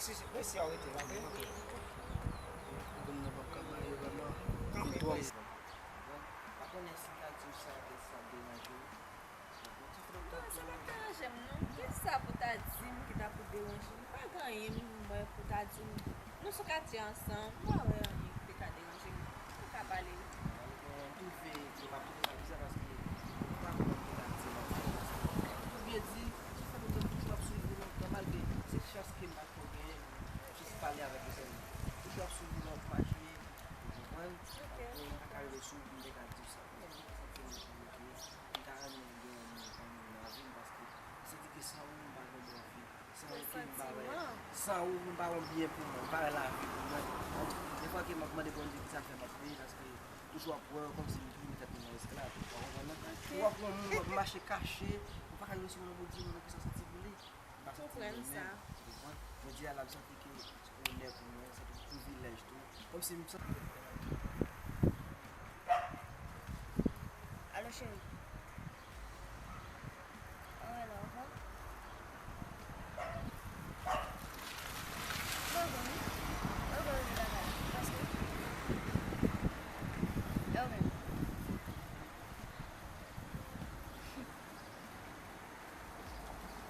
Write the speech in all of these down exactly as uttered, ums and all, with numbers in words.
Si, si, men si a w rete la, men. Ou konn nan p ap ka maye vrèman. Kanpe, kanpe. Bon, pa konnen si m ta di w sa, ke sa deranje w. Bon, sa fè lontan. Non, sa p ap deranje m, non. Kisa pou ta di m ki ta pou deranje m? Pa gen anyen m wè pou ta di m. Nou sou katye ansanm, m pa wè anyen ki te ka deranje m. Nou ka pale wi. Bon, m twouve ke m ap twouve sa bizar paske m pa konprann ki ta di m ap pale konsa. Ou byen di, sa fè lontan, m toujou ap swiv ou lontan, malgre se chans ke m pa t ko genyen, jis pale avèk ou sèlman. M toujou ap swiv ou lè w ap mache, ou konprann? Ok. Apre, m pa ka rive sou ou pou m te ka di w sa. Paske m santi m bloke, m ta renmen gen yon moun kòm ou nan vi m, paske se di ke san ou, m pa gen bon vi. San ou ke m pa wè, san ou, m pa wè byen pou mwen, m pa wè lavi pou mwen. Defwa ke m ap mande Bondye kisa fè m ap peye, paske toujou ap wè kòmsi m toujou met tèt mwen nan esklav, ou pa konprann non? Ok. Ou ap wè yon moun, w ap mache kache, ou pa ka rive sou moun pou di moun kisa w santi pou li. M pa santi m byen menm, ou konprann? Jodi a la, m santi ke se onè pou mwen, se yon privilèj tou. Kòmsi m santi. Alo, cheri. Mwen rele w ankò. Mwen rele w. Mwen rele w lakay. Paske. E ou menm?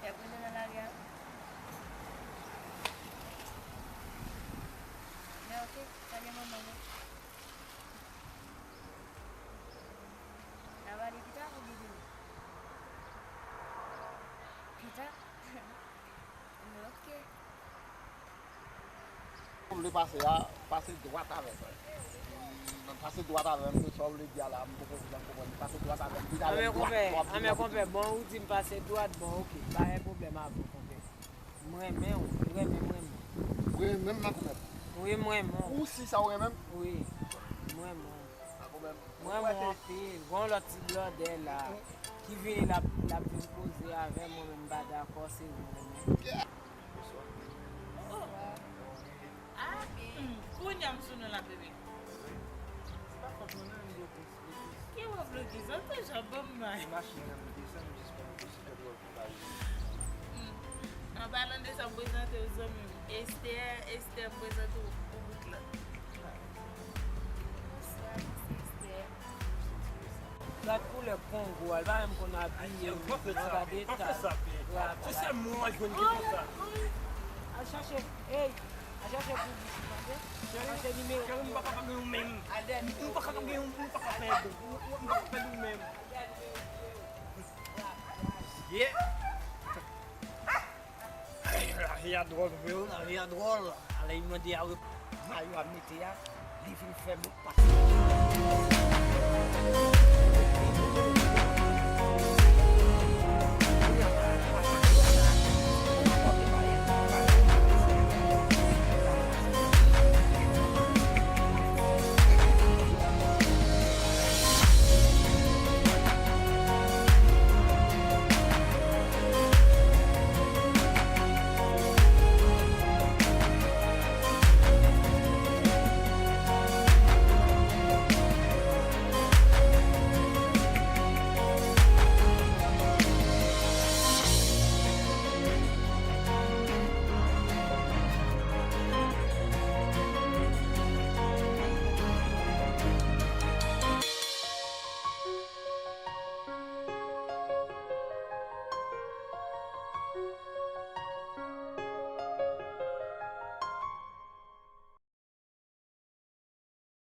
Y ap rele nan lari a wi. Men ok, salye manman mwen. N a pale pita oubyen demen? Pita? Men ok. Ou vle pase a, pase dwat avè m. Pase dwat avè m, se sa w vle di a la, m poko vin konprann. Pase dwat avè m, vin avè m dwat, dwat, dwat. Anben konpè, bon, ou di m pase dwat, bon, ok, pa gen pwoblèm avè w, konpè. M renmen w, m renmen, m renmen w. Ou renmen m, makomèt? Wi, m renmen w. Ou si sa w renmen m? Wi, m renmen w. Makomèt. M renmen w anpil. Gon lòt ti blòdè la ki vini l ap, l ap vin koze avè m, mwen menm m pa dakò, se ou m renmen. Bonswa. Oh. Ah, hmm, kounye a m sou nou la, bebe. Se pa fòt mwen non, m gen plis, gen plis. Ki w ap bloke? Sa te jan ban m may. Machin nan m desann, m jis pran motosiklèt wè pou m ale. Hmm. An palan de sa, m prezante w zanmi m. Esther, Esther, m prezante w pou bout la. Bonswa, mwen se Esther. Gad koulè Kongo a, li pa menm konn abiye, wi, gad eta l. Se sèl mwen w a jwenn ki konsa. Al chache, ey, al chache pou bouch ou, tande? Al chache nimewo. Cheri, m pa ka pa gen yon menm. M pa ka pa gen yon, m pa ka pèdi. M pa ka pèdi yon menm. Yeah. Lavi a dwòl vre wi, lavi a dwòl. Ale li mande a wi. Mayo a mete a, li vin fè m pase.